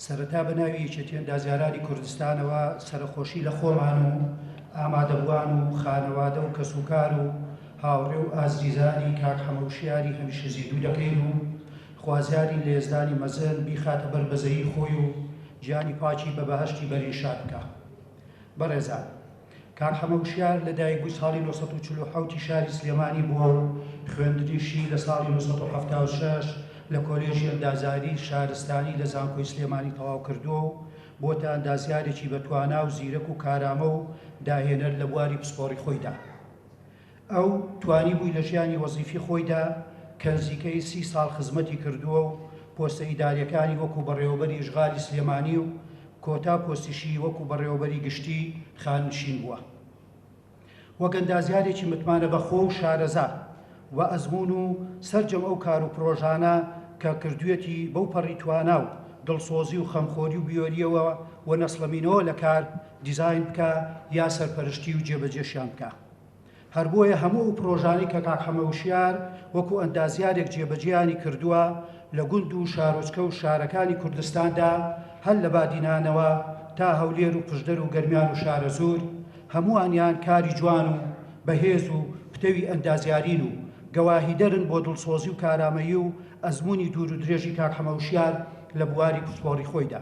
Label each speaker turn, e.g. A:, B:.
A: سەرەتا بە ناوی یەکێتی ئەندازیارانی کوردستانەوە سەرەخۆشی لە خۆمان و ئامادەبووان و خانەوادە و کەسوکار و هاوڕێ و ئازیزانی کاک حەمە وشیاری هەمیشە زیندوو دەکەین و خوازیارین لە یەزدانی مەزن بیخاتە بەر بەزەیی خۆی و گیانی پاکی بە بەهەشتی بەرین شاد بکا. بەڕێزان. کاک حەمە وشیار لە دایکبووی ساڵی 947 ی شاری سلێمانی بووە و خوێندنیشی لە ساڵی 976 لە کۆلێژی ئەندازیاری شارستانی لە زانکۆی سلێمانی تەواو کردووە و بۆتە ئەندازیارێکی بەتوانا و زیرەک و کارامە و داهێنەر لە بواری پسپۆڕی خۆیدا. ئەو توانیبووی لە ژیانی وەزیفی خۆیدا کەنزیکەی 30 ساڵ خزمەتی کردووە و پۆستە ئیداریەکانی وەکو بەڕێوەبەری ئیشغالی سلێمانی و کۆتا پۆستیشی وەکو بەڕێوەبەری گشتی خاننشین بووە. وەک ئەندازیارێکی متمانە بەخۆ و شارەزا و ئەزموون و سەرجەم ئەو کار و پرۆژانە کە کردوویەتی بەو پەڕی توانا و دڵسۆزی و خەمخۆری و بوێرییەوە و نەسڵەمینەوە لە کار دیزاین بکا یا سەرپەرشتی و جێبەجێشیان بکا. هەر بۆیە هەموو ئەو پرۆژانەی کە کاک حەمە وشیار وەکو ئەندازیارێک جێبەجێیانی کردووە لە گوند و شارۆچکە و شارەکانی کوردستاندا هەر لە بادینانەوە تا هەولێر و پشدەر و گەرمیان و شارەزوور هەمووانیان کاری جوان و بەهێز و پتەوی ئەندازیارین و گەواهیدەرن بۆ دڵسۆزی و کارامەیی و ئەزموونی دوور و درێژی کاک حەمە وشیار لە بواری پسپۆڕی خۆیدا.